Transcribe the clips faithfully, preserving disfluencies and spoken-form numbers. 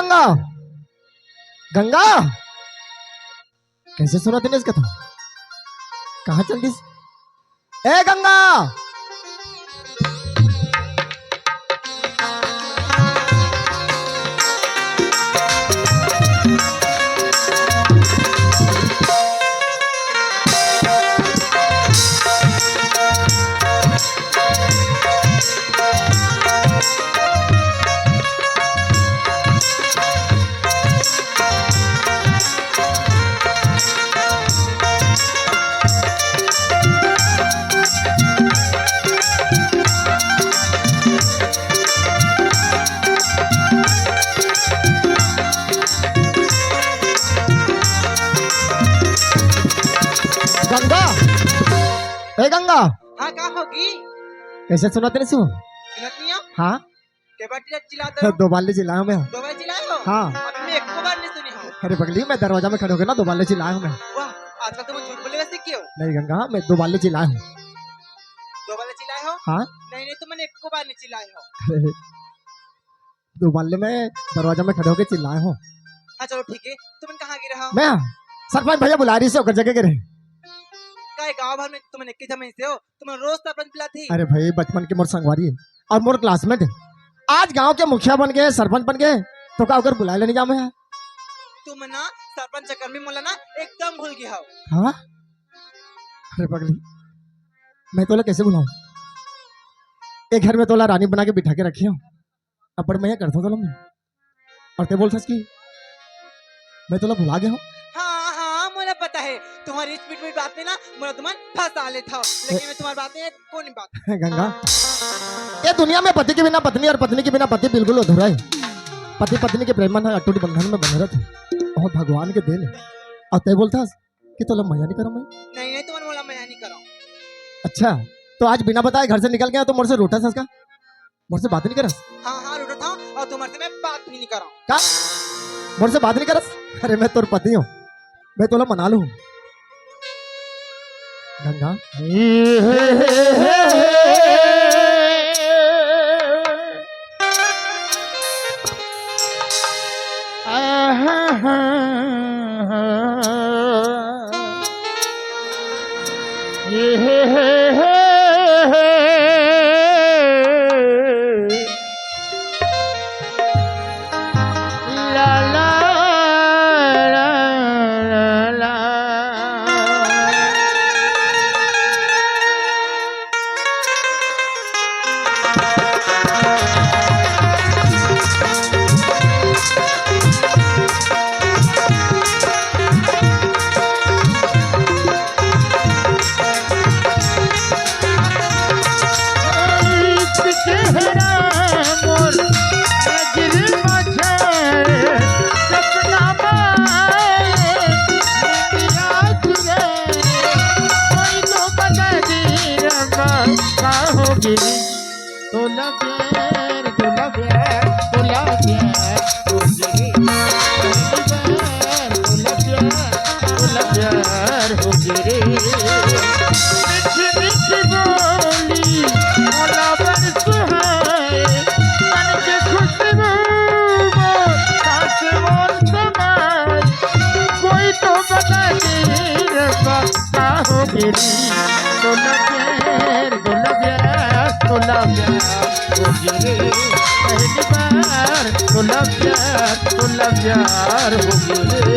गंगा, गंगा, कइसे सुनत नइ हे इसका तो? कहाँ चल दिस? ए गंगा! गंगा, ए गंगा, हाँ, का होगे? कइसे सुनत नइ हे? सुनत नइ हे? हाँ। के बार चिल्ला, चिल्ला दो। दो बार ले चिल्लाय हों मैं। दो बार चिल्लाय हो? हाँ। अभी मैं एको बार नइ सुने हों। अरे पगली, मैं दरवाजा में खड़े होके ना दो बार ले चिल्लाय हों मैं। वाह, आजकल तुमन झूठ बोले सीख गे हो। नहीं गंगा, मैं दो बार ले चिल्लाय हों। दो बार ले चिल्लाय हो? हाँ। नहीं, नहीं, तुमन एको बार नइ चिल्लाय हो। दो बार ले मैं दरवाजा में खड़े होके चिल्लाय हों। हाँ, चलो ठीक हे, तुमन कहाँ गे रहे हो? मैं सरपंच भैया बुलाय रहिस हे, ओकर जगह गे रहेंव। का ये गाँव भर में तुमन एके झन से हो? तुमन रोज सरपंच बुलाथी। अरे भाई, बचपन के मोर संगवारी हे अउ मोर classmate हे। आज गांव के मुखिया बन गे, सरपंच बन गे, तो का ओकर बुलाय ले नइ जावंव मैं? तुम ना सरपंच चक्कर में मोला ना एकदम भूल गे हव। हाँ? अरे पगली, मैं तोला कइसे भुलाहूं? ए घर में तोला रानी बना के बिठा के रखे हों। अब बड़ मया करथों तोला मैं। अउ तैं बोलथस कि मैं तोला भुला गे हों। हाँ, हाँ, मोला पता हे, तुम्हर इस मीठ मीठ बात में ना मोला तुमन फंसा लेथव, लेकिन मैं तुम्हर बात में कोनो बात। गंगा, ये दुनिया में पति के बिना पत्नी अउ पत्नी के बिना पति बिल्कुल अधूरा हे। पति पत्नी के प्रेम मन ह अटूट बंधन में बंधे रहिथे, अउ भगवान के देन हे। अउ तैं बोलथस कि तोला मया नइ करंव मैं। नहीं, नहीं, तुमन मोला मया नइ करव। अच्छा, तो आज बिना बताए घर से निकल गे हस तो मोर से रूठथस का? मोर से बात नइ करस? हाँ, हाँ, रूठथों, अउ तुम्हर से मैं बात भी नइ करंव। का? मोर से बात नइ करस? अरे, मैं तोर पति हों, मैं तोला मना लूं। गंगा। तोला प्यार, तोला प्यार, तोला प्यार, तोला प्यार, तोला प्यार, तोला प्यार होगे रे। मीठी मीठी बोली, मोला बड़ सुहाए, मन के खुशबू मोर सांस मोर समाए। कोई तो बता दे रब्बा, का होगे रे? तोला प्यार, तोला प्यार, तोला प्यार होगे रे। पहली बार तोला प्यार, तोला प्यार होगे रे।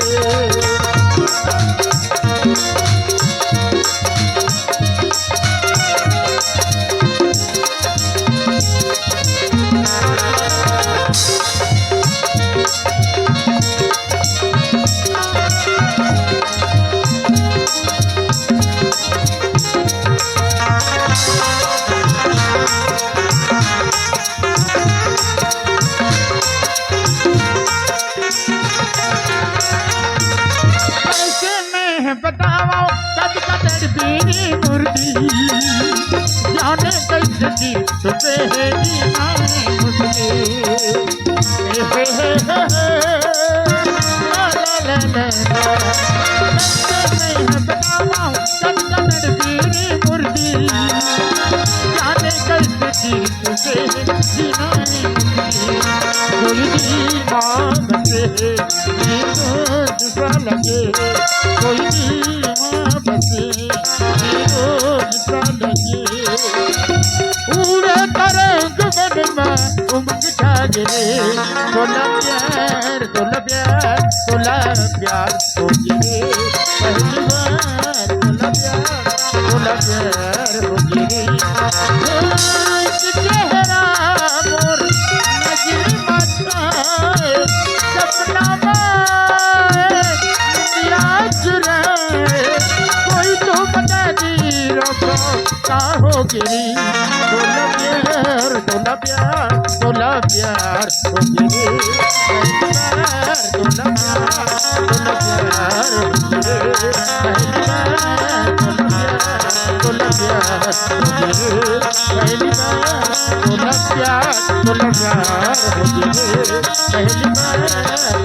कइसे मैं बतावंव, कद कदर बीरी मुर्दी, जाने कइसे जी सुबह जीना मुश्किल। हे, हे, हे, हे, हे, ला, ला, ला, ला, ला। कइसे मैं बतावंव, कद कदर बीरी मुर्दी, जाने कइसे जी सुबह जीना मुश्किल। कोई दिल माँ बसे, ये तो दूसरा लगे। कोई दिल माँ बसे, ये तो दूसरा लगे। उड़े तरंग मन में उमंग जागे रे। तोला प्यार, तोला प्यार, तोला प्यार होगे रे। पहली बार तोला प्यार, तोला प्यार होगे रे। एक चेहरा मोर नजर में आए, सपना में निंदिया चुराए। कोई तो बता दी रखो का होगे रे। तोला प्यार, तोला प्यार, तोला प्यार होगे रे। पहली बार तोला प्यार, तोला प्यार होगे रे। पहली बार तोला प्यार, तोला प्यार होगे रे। पहली बार तोला प्यार, तोला प्यार होगे रे। पहली बार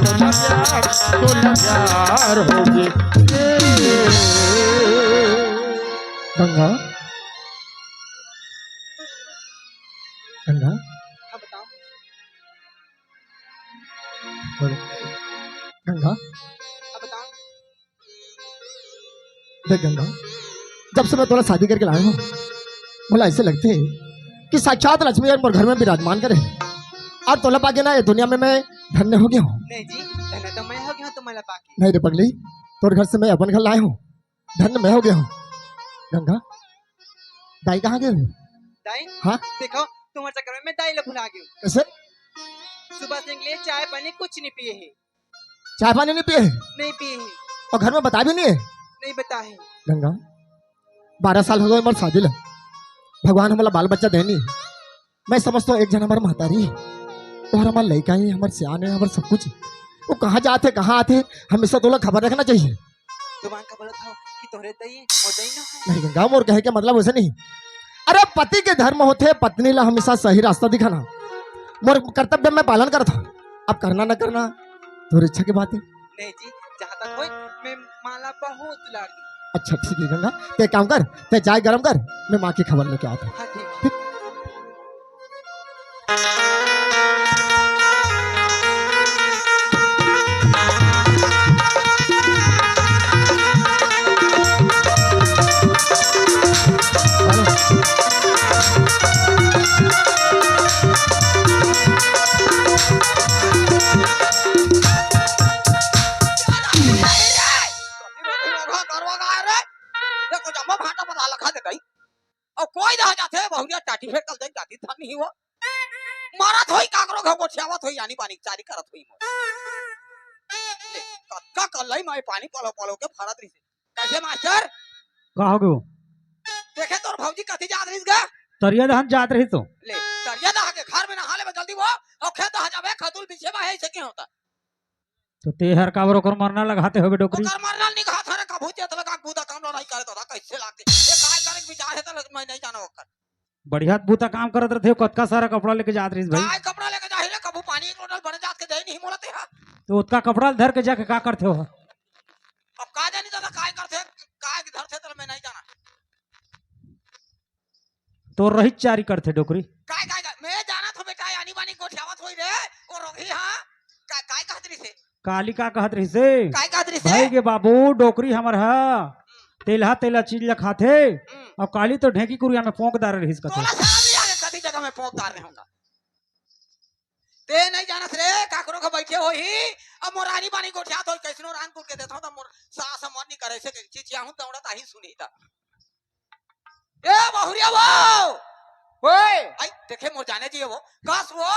तोला प्यार, तोला प्यार होगे रे। गंगा, गंगा, हाँ, बताओ। बोलो। गंगा, हाँ, बताओ। देख गंगा, जब से मैं तोला शादी करके लाया हूँ, मोला ऐसे लगथे कि साक्षात लक्ष्मी मोर घर में विराजमान करे। अब तोला पाके ना ये दुनिया में मैं धन्य हो गया हूँ। नहीं जी, धन्य तो मैं हो गया हूँ तुम्हारा पाके। नहीं रे पगली, तोर घर से मैं अपन घर लाया हूँ, धन्य मैं हो गया हूँ। गंगा, दाई कहाँ गए हो? दाई? हाँ? देखो, तुम्हारे चक्कर में मैं दाई ला भुला गया हूँ। कैसे? सुबह से निकले, चाय पानी कुछ नहीं पिए है। चाय पानी नहीं पिए है? नहीं पिए है। और घर में बता भी नहीं है? नहीं बता है। गंगा, बारह साल हो गए हमारे शादी ला, भगवान हमला बाल बच्चा देनी। मैं समझता हूँ एक जन हमारे महतारी है, और हमारे लड़का ही, हमारे सियान है, हमारे सब कुछ है। वो कहाँ जाते, कहाँ आते, हमेशा तोला खबर रखना चाहिए। तुम्हारा खबर था कि तोरे दई, वो दई ना है। नहीं गंगा, मोर कहे के मतलब वैसे नहीं। अरे पति के धर्म होथे पत्नी ला हमेशा सही रास्ता दिखाना। मोर कर्तव्य मैं पालन करत हूँ, अब करना न करना तोर इच्छा के बात है। नहीं जी, जहाँ तक होय, मैं माँ ला बहुत दुलार दूँ। अच्छा ठीक है गंगा, ते काम कर, ते चाय गरम कर, मैं माँ की खबर लेके आता हूँ। हाँ ठीक है। देखो, जम्मो भांटा पता लखा दे गई। अउ कोई रह जाथे, बहुरिया टाटी फेंकल दे जाती धन ही वो। मरत होई काकरो घर गोठियावत होई, आनी बानी चारी करत होई मोर। ले, कतका कल्लई माई पानी पलो पलो के फरत रहिसे। कैसे मास्टर? का हो गयो? देखे तोर भौजी कथी जात रहिस गा? तरिया दहन जात रहिस तो। ले, तरिया दहा के घर में नहा लेबे जल्दी वो, अउ खेत दहा जाबे, खतुल पीछे बा है, इसे के होता? तो तेहर काबर ओकर मरना लगाते होबे डोकरी? ओकर मरना निघात हरे, कभू चेत लगा, बूता काम लो नहीं करे दादा, कैसे लागते? ये काय करे के विचार है तो मैं नहीं जाना ओकर। बढ़िया बूता काम करत रहिथे, कतका सारा कपड़ा लेके जात रहिस भाई। काय कपड़ा लेके जाही रे, कभू पानी एक लोटा बने जात के दे नहीं मोला तेहा। तो ओतका कपड़ा धर के जाके का करथे हो? अब का जानी दादा काय करथे, काय धरथे तो मैं नहीं जाना। तोर रहिच चारी करथे डोकरी। काय, काय, काय? मैं जानत हूँ बेटा, आनी बानी गोठियावत होई रे, वो रोगी हाँ। का-, काय कहत रहिसे? काली का कहत रहिसे? काय कहत रहिसे? भाई गे बाबू, डोकरी हमर ह, तेलहा तेलहा चीज ल खाथे, हम्म। अउ काली तो ढेंकी कुरिया में पोंक डारे रहिस कथे। तोला शरम नहीं आगे, कथी जगह में पोंक डारे होंगा? ते नहीं जानत रे, काकरो के बैठे होही, अब मोर आनी बानी गोठियात होई, कैसनो रान कुल के देथो, त मोर सास मन नहीं करे से, चिचिया हूँ, दौड़त आही सुनी त। ए बहुरिया वो। ओए। आई, देखे मोर जाने जी वो। कस वो।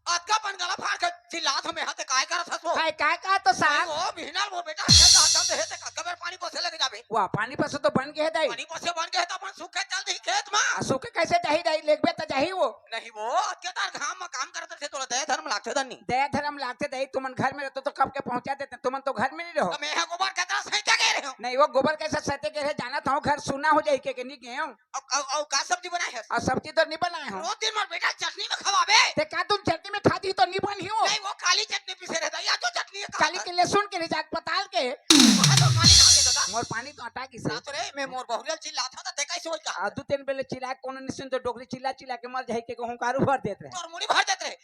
अतका पन गला फाड़ के चिल्लात हमें हाथे काय करत हस वो? काय, काय का तो साहब? वो बिहनल मोर बेटा, खेत हटा दे, ते कतका बेर पानी पसे लगे जाबे? वाह, पानी पसे तो बन के है दाई। पानी पसे बन के है तो अपन सूखे चल दही खेत मा। आ, सूखे कैसे जाही दाई? लेगबे तो जाही वो। नहीं वो, अतके तार घाम मा काम करत रहे, तोला दया धर्म लागथे दन्नी। दया धर्म लागथे दाई, तुमन घर में रहते तो कब के पहुंचा देते, तुमन तो घर में नहीं रहो। तो मैं यहाँ गोबर के तरह सहिते गए रहे हूँ। नहीं, वो गोबर कैसे सहिते गए रहे, जाना था घर सुना हो जाए के, के नहीं गए हूँ। अब, अब, अब का सब्जी बनाए है? और सब्जी तो नहीं बनाए हो। रोज दिन मार बेटा चटनी में खवाबे। ते का तुम चटनी में खाती तो नहीं बनी हो? नहीं, वो काली चटनी पीसे रहता, या तो चटनी है, काली के लहसुन के रिजाक पताल के। वहाँ तो पानी डाल दे दादा। मोर पानी तो अटा की से। रात रे, मैं मोर बहुरिया चिल्ला था, ते कैसे होई का? आ, दू तीन बेले चिल्ला, कोनो निसिन तो डोकरी चिल्ला चिल्ला के मर जाए के, कहूँ कारू भर देत रहे। तोर मुड़ी भर देत रहे।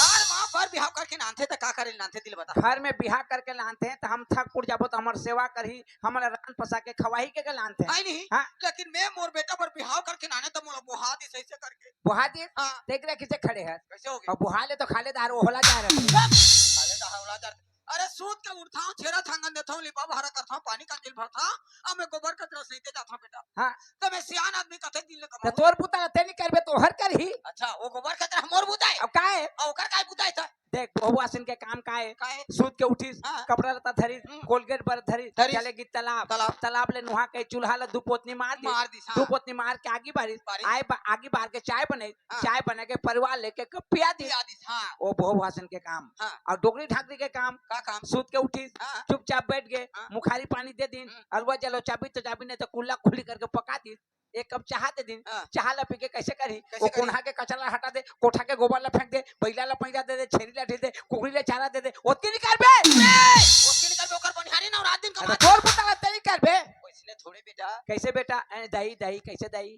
हर अउ बिहाव करके लानथे त का करे लानथे, दिल बता। घर में बिहाव करके लानथे त हम थक पुर जाबो त हमर सेवा करही, हमला रांध पसा के खवाही के, के लानथे। है नहीं? हाँ। लेकिन मैं मोर बेटा बर बिहाव करके लाने त मोला बोहा दिस ऐसे करके। बोहा दिस? हाँ। देख रे किसे खड़े हे। कैसे हो गए? अउ बोहा ले तो खाले दार ओहला जा रहे। खाले दार ओहला जा रहे। अरे सूत के उठथंव, छेरा थांगन देथंव, लिपा बहारा करथंव, पानी कांजी ल भरथंव, अब मैं गोबर कचरा सहिते जाथंव बेटा। हाँ। त मैं सियान आदमी कथे दिन ले त कमाहूं। तोर बुता ल ते नहीं करबे, तोहर करही। अच्छा, वो गोबर कचरा मोर बुता हे? अब का हे? अउ ओकर का बुता हे त? देख, बहुवासिन के काम का हे? का हे? सूत के उठिस, हाँ। कपड़ा लत्ता धरिस, हम्म। कोलगेट बर धरिस, धरिस। चले गिस तालाब। तालाब। तालाब ले नुहा के चूल्हा ल दू पोतनी मार दिस। मार दिस, हाँ। दू पोतनी मार के आगी बारिस। बारिस। आए बा-, आगी बार के चाय बनाइस। हाँ। चाय बना के परिवार लेके क-, पिया दिस। पिया दिस, हाँ। वो बहुवासिन के काम। हाँ। अउ डोकरी ढाकरी के काम? का काम? सूत के उठिस, हाँ। चुपचाप बैठ गे, हाँ। मुखारी पानी दे दिन, हम्म। अलवा जलो चाबी तो चाबी नहीं तो कुल्ला खुली करके पका दिस, एक कप चाहा दे दिन, हाँ। चाहा ला पी के कैसे करही? कैसे वो करही? कोन्हा के कचरा ला हटा दे, कोठा के गोबर ला फेंक दे, बैला ला पैरा दे दे, छेरी ला ढील दे, कुकरी ला चारा दे दे, ओतकी नहीं करबे? ए, ओतकी नहीं करबे, ओकर बनिहारी ना रात दिन अरे कमाथे। तोर बुता ला ते नहीं करबे? वैसने थोड़े बेटा। कैसे बेटा? ए, दाई, दाई, कैसे दाई?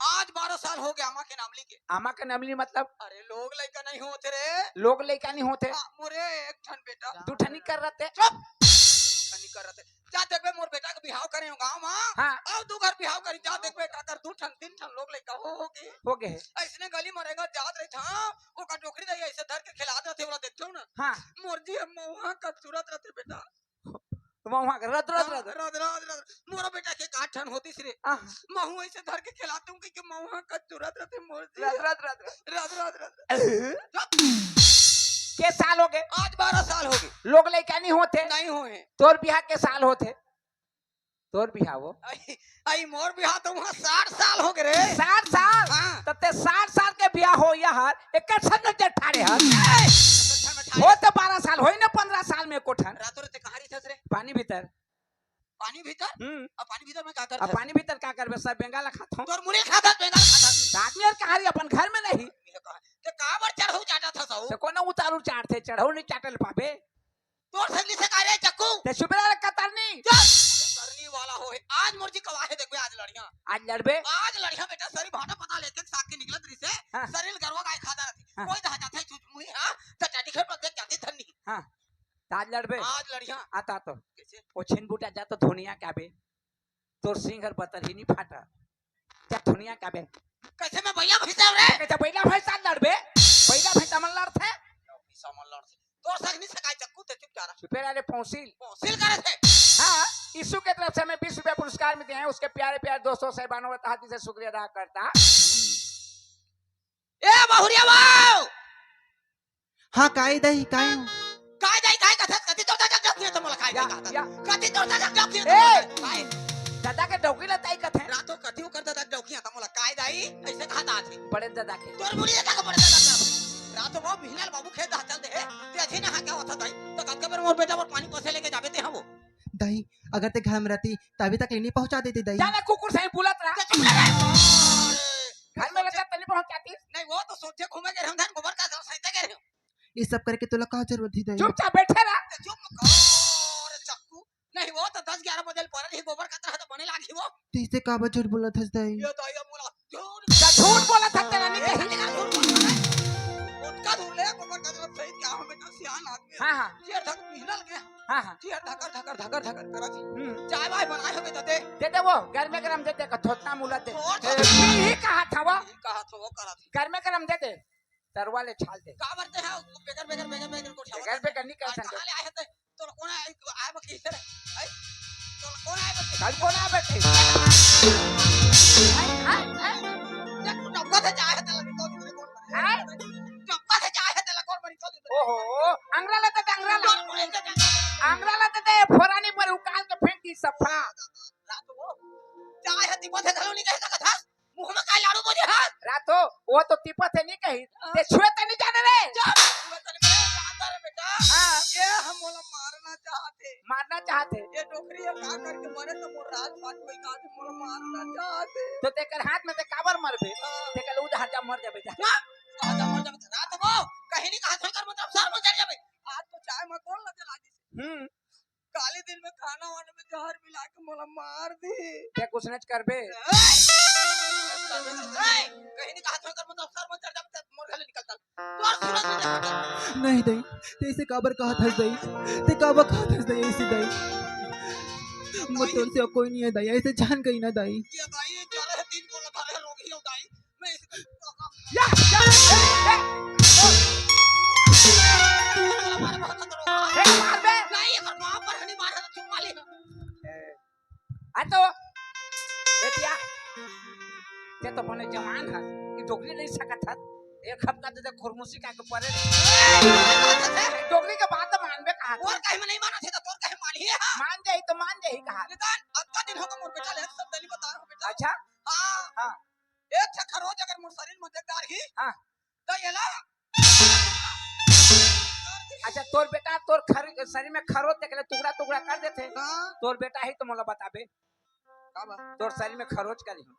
आज बारह साल हो गया आमा के नमली के। आमा के नमली मतलब? अरे लोग लइका नहीं होत रे। लोग लइका नहीं होत हे? हाँ, मोरे एक ठन बेटा। दू ठन नहीं कर रहते? चुप। नहीं कर रहते। जा देखबे मोर बेटा के बिहाव करे हो गाँव मा। हाँ। अउ दू घर बिहाव करी, जा देखबे काकर दू ठन, तीन ठन लोग लइका हो, हो गे। हो गे हे। अइसने गली मा रेंगत जात रहिथंव, ओकर डोकरी दाई अइसे धर के खेलात रहिथे, ओला देखथंव ना। हाँ। मोर जी हम मउहा कस चुरत रहिथे बेटा। मउहा के रद, रद, हाँ, रद। रद, रद, रद। मोरो बेटा के का ठन होतिस रे। आह। महूं अइसे धर के खेलातेंव कहिके मउहा कस चुरत रहिथे मोर जी। रद, रद, रद, रद। रद, रद, रद। अह। चुप। के साल हो गे? आज बारह साल हो गे। लोग लइका नहीं होत हे? नहीं होए। तोर बिहाव के साल होत हे? तोर बिहाव वो? अई, अई मोर बिहाव तो वहाँ साठ साल हो गे रे। साठ साल? हाँ। त ते साठ साल के बिहाव हो यार, एकर संग जे ठाड़े हस। ए, एकर संग ठाड़े। हो त बारह साल, होई ना पन्द्रह साल में एको ठन। रातों रात कहाँ रहिथस रे? पानी भीतर। पानी भीतर? हम्म। अब पानी भीतर में का करथस? अब पानी भीतर का करबे? सब बेंगा ला खाथंव। तोर मुड़ी खाथस, बेंगा ला खाथस। त आदमी अउ कहाँ रही? अपन घर में नहीं। ते काबर चढ़ऊ चाटत हस अउ? त कोनो उतारू चाटथे, चढ़ऊ नहीं चाटे ल पाबे। तोर संगी से का रे चक्कू? ते सुबेरा रे कतरनी। चुप! कतरनी वाला होहे। आज मोर जी कवाहे देखबे, आज लड़िया। आज लड़बे? आज लड़िया बेटा, सरी भाटा पता लेके साग के निकलत रहिसे। हाँ। सरीर गरवा गाय खादा रहिथे। हाँ। कोई दहा जाथे छुछमुही, हाँ, त चाटी खेत पर देख जाती धन्नी। हाँ। त आज लड़बे? आज लड़िया। आता तो। कैसे? ओ छिन बूटा जा तो धुनिया काबे। तोर सिंग हर बतरही नहीं फाटा। जा धुनिया काबे। कैसे मैं बइला भैंसा हूँ रे? कैसे बइला भैंसा लड़बे? बइला भैंसा मन लड़थे? भैंसा मन लड़थे। तोर संग नहीं सकाय चक्कू, ते चुप जा रहा। चुपे रह रे पौंसिल। पौंसिल करे थे। हाँ, यीशु के तरफ से हमें बीस रुपया पुरस्कार में दिए हैं, उसके प्यारे प्यारे दोस्तों, साहिबानों व तहा दिल से शुक्रिया अदा करता। ए बहुरिया बाऊ! हाँ, काय दाई, काय हो? काय दाई, काय कथस? कति तोर दादा डौकी हे त मोला काय दाई या, कहत? या। कति तोर दादा डौकी हे त ए! मोला काय? दादा के डौकी ल दाई कथे। रातो कति ओकर दादा डौकी हे त मोला काय दाई? अइसे कहत आथे। बड़े दादा के। तोर बुढ़िया का बड़े दादा का। रातो वो बिहनल बाबू खेत हा चल दे हे। ते अझी नहा के आवत हस दाई। त कतका बेर मोर बेटा बर पानी पसे लेके जाबे ते हा वो। दाई, अगर ते घर में रहती, त अभी तक ले नहीं पहुंचा देती दाई। जाने कुकुर सही बुलत रहा। ते चुप रह। घर में रहता त नहीं पहुंचाती। नहीं, वो तो सोचे घूमे के रहन धन गोबर का सहिते के रहे। ये सब करे के तोला का जरूरत हे दाई? चुपचाप बैठे रह। ते चुप कर, चक्कू। नहीं, वो तो दस ग्यारह बजे पर ही गोबर कचरा तो बने लागी वो। तो इसे काबर झूठ बोलत हस दाई? ये दाई अब मोला झूठ। त झूठ बोलत हस तेला नहीं ए, कही। नहीं, झूठ बोलत हस। ओतका दूर ले गोबर कचरा सहित के आवा बेटा, सियान आदमी हे। हाँ, हाँ। जेर धक बिहनल के। हाँ, हाँ। जेर धकर, धकर, धकर, धकर करत हे। हम्म। चाय वाय बनाए होबे त दे। दे दे वो, गरमे गरम दे दे, का थोतना मुला दे। और ए, थोतना। यही कहा था वो। यही कहा था वो, करत हे। गरमे गरम दे दे। तरवा ले छाल दे। का बरते हे, बेगर, बेगर, बेगर, बेगर, गोठिया बेगर, बता। बेगर नहीं कर आज सकते। कहाँ ले आए हते? तोर कोन आए, आए बकी, चल। आए? तोर कोन आए बकी? कल कोन आए बकी? आए, आए, आए। देख, तू डब्बा से जाए हते, लगे तो दूसरे कोन बने। आए? डब्बा से जाए हते, लगे कोन बने, तो दूसरे। ओहो, अंगरा लेते थे, अंगरा ला। कोन बने, तो अंगरा ला देते, फोरानी पर उकाल के फेंक दी सफा। रात वो, जाए हते, बंधे घलो नहीं कह सकत हस। मुंह में काय लाड़ू बोले, हाँ? रातो, वो तो तिपत हे नहीं कही, हाँ। ते छुए ते नहीं जाने रे। चुप! छुए ते नहीं, जानता रे बेटा। हाँ। ये हम मोला मारना चाहते। मारना चाहते। ये डोकरी ये का करके मरे तो मोर राज पाट कोई का थे, मोला मारना चाहते। तो तेकर हाथ में ते काबर मरबे? हाँ। तेकर उधार जा मर जाबे जा। क्या? उधार जा मर जाबे। रात वो, कहीं नहीं कहा था कर मतलब सर में चढ़ जाबे। आज तो चाय में कौन लगे लागी? हम्म। काली दिन में खाना वाना में जहर मिला के मोला मार दी। ते कुछ नहीं करबे। ए! ए! कहीं नहीं कहा था कर मतलब सर में चढ़ जाबे, मोर निकल, चल। तोर सूरत में देख, चल। नहीं दाई, तैं अइसे काबर कहत हस दाई? तैं काबर कहत हस दाई अइसे दाई? मोर तोर से कोई नहीं है दाई, अइसे जान गई ना दाई। ये दाई, ये चले है तीन को लगा रहे रोगी हो दाई। मैं इसे या, या, ए, ए, ए, मार, मार, मार, मार, ए, मार बे। नहीं, अगर माँ पर नहीं मारा तो चुप माली। ए, आ तो, बेटिया, तैं तो बने जवान हस, ई डोकरी नहीं सकत हस। एक हफ्ता दे दे खुरमुसी का के परे। ए, डोकरी के बात तो मानबे कहा। तोर कहे में नहीं मानत हे तो तोर कहे मानी है, हाँ। मान जाही तो मान जाही कहा। निदान, अतका दिन हो गए मोर बेटा ले, सब दली बता रहा हूँ बेटा। अच्छा? हाँ। हाँ। एक ठे खरोच अगर मोर शरीर में देख डारही, हाँ। तो ये ला। अच्छा, तोर बेटा तोर खर-, शरीर में खरोच देख ले, टुकड़ा टुकड़ा कर देथे। हाँ। तोर बेटा ही तो मोला बताबे। का बा? तोर शरीर में खरोच करी हूँ।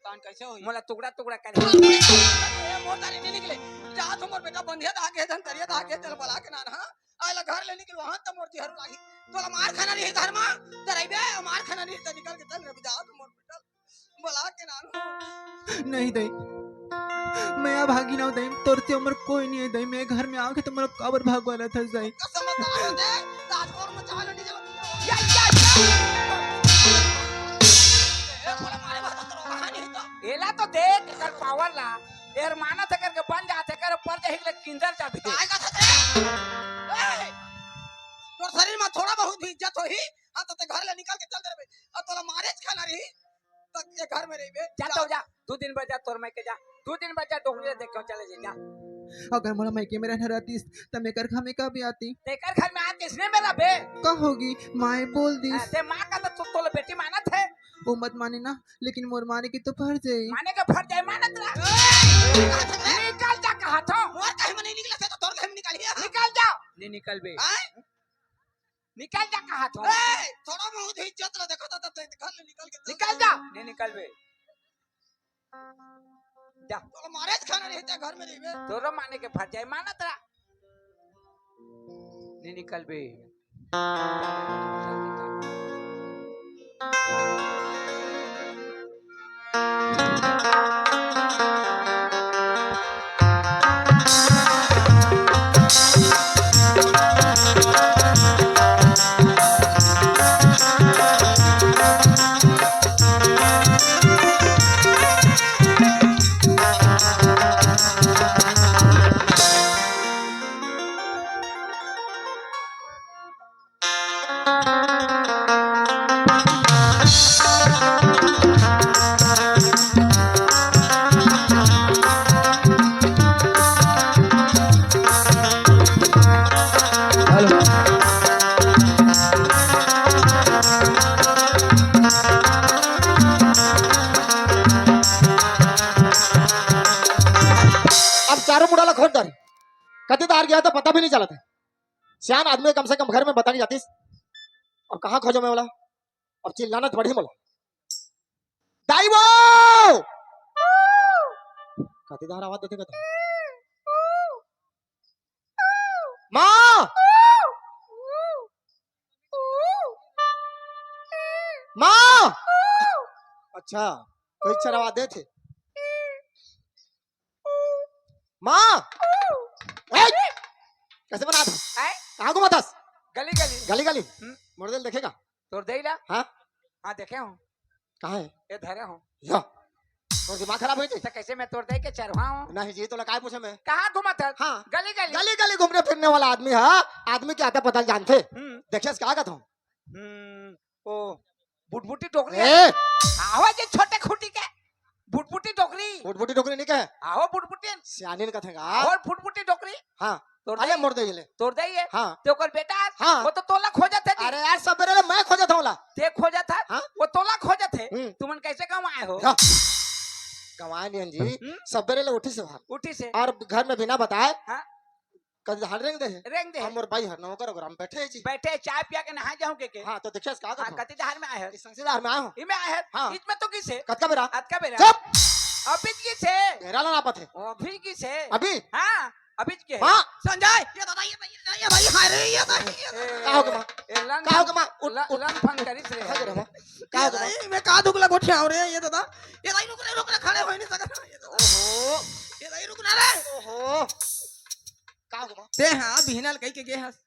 तान कैसे होई? मोला टुकड़ा टुकड़ा करी। ए, मोर तारी नहीं निकले। जा तो मोर बेटा बंधिया धागे, धन तरिया धागे, चल बला के ना रहा। आइला घर ले निकल, वहां तो मोर जिहर लागी। तोला मार खाना नहीं घर में, तो रहिबे, मार खाना नहीं तो निकल के चल रहिबे, जा तो मोर बेटा। बला के नानू। नहीं दाई, मैं अब भागी ना दाई, तोर से हमर कोई नहीं है दाई, मैं घर में आके तो मोला काबर भागवाला था दाई। तो समझदार हो दे, राजकोर में चावल नहीं जला। या, या, या। ए, बोला मारे बात तो रोका नहीं तो। एला तो देख, एकर पावर ला, एर मानत हे करके बन जात हे, कर पर जही ले किंजर जाबे। आएगा तो दे। ए, तोर शरीर में थोड़ा बहुत भी इज्जत होही, हाँ, तो ते घर ले निकल के चल दे रे बे। अब तोला मारे खाना रही, तक ये घर में रहिबे। जा तो जा, दू दिन बर जा तोर मायके जा, दू दिन बर जा डोकरी देख के चले जा, जा। अगर मोला मायके में रहना रहतीस, त मैं कर घर में कभी आती। तेकर घर में आतीस ने मेरा बे। का होगी, माय बोल दिस। ते माँ का तो तोला बेटी मानत हे। वो मत माने ना, लेकिन मोर माने की तो फर्ज है। माने के फर्ज है, मानत रहा। निकल जा कहा था। मोर कहीं में नहीं निकला था तो तोर कहीं में निकालिया। निकल जा। नहीं निकल बे। आए? निकल जा कहा तो। ए, थोड़ा बहुत ही इज्जत ला देखा था, तो घर ले निकल के चल निकल जा। नहीं निकल बे। जा। तोला मारे खाना नहीं था घर में रहिबे। तोरो माने के फट जाए, मानत रहा। नहीं निकल बे। अब चारों मुड़ा ला खोज डारी। कति दार गया तो पता भी नहीं चलत हे। सियान आदमी कम से कम घर में बता के जातीस। अब कहाँ खोजों मैं बोला? अब चिल्लाना तो पड़ी मोला। दाई वो! कति दार आवाज देथे कति। माँ! माँ! अच्छा, कोई चरवा देथे। माँ! ए! कैसे बनात हस? आय? कहाँ घुमात हस? गली गली। गली गली? हम्म। मोर दिल देखेगा? तोर देई ला? हाँ? हाँ, देखे हूँ। कहाँ है? ये धरे हूँ। या। तोर दिमाग खराब होई थी? तो कैसे मैं तोर देई के चरवा हूँ? नहीं जी, तोला काय पूछे मैं? कहाँ घुमात हस? हाँ। गली गली। गली गली घूमने फिरने वाला आदमी है, आदमी के आता पता जानथे। हम्म। देखे से का कहत हूँ? हम्म, ओ, बुटबुटी डोकरी ए! है। आवा जे छोटे खूंटी के। बुटबुटी डोकरी। बुटबुटी डोकरी नहीं कहे? आहो बुटबुटी। सियानी ने कथेगा। आहो बुटबुटी डोकरी। हाँ। तोर अरे दई। मोर दई ले। तोर दई है। हाँ। ते ओकर बेटा। हाँ। वो तो तोला खोजत हे जी। अरे यार, सबेरे ले मैं खोजत हूँ ला। ते खोजत हे? हाँ। वो तोला खोजत हे। हम्म। तुमन कैसे गंवाए हो? हाँ। गंवाए नहीं जी। हम्म। सबेरे ले उठी से बाहर। उठी से। और घर में बिना बताए। हाँ। कति डहर रेंग दे हे? रेंग दे हे। हमर बाई हर नौकर ओकरा में बैठे हे जी। बैठे, चाय पिया के नहा जाहूं के के। हाँ, तो देखिए, का हाँ, करत हो? कति डहर में आए हो? इस संग से डहर में आए हो। इमे आए हो? हाँ। इच में तो किस हे? कतका बेरा? अतका बेरा। चुप! अभी किस हे? बेरा ला नापत हे। अभी किस हे? अभी? हाँ, अभी के हे? हाँ। संजय, ये दादा, ये भाई, ये भाई, हाय रे, ये भाई, ये ए, का हो गे माँ? ए, लन का हो गे माँ? उठ, ल-, उठ, लन फन उठ। करिस रे। का हो गे माँ? का हो गे माँ? ये मैं का दुख लगो ठियाव रे, ये दादा। ये भाई, रुक रे, रुक रे, खड़े हो नहीं सकत। ये दादा। ओहो। ये दाई रुक ना रे। ओहो, का होगे माँ? ते हाँ बिहनल कही के गे हस।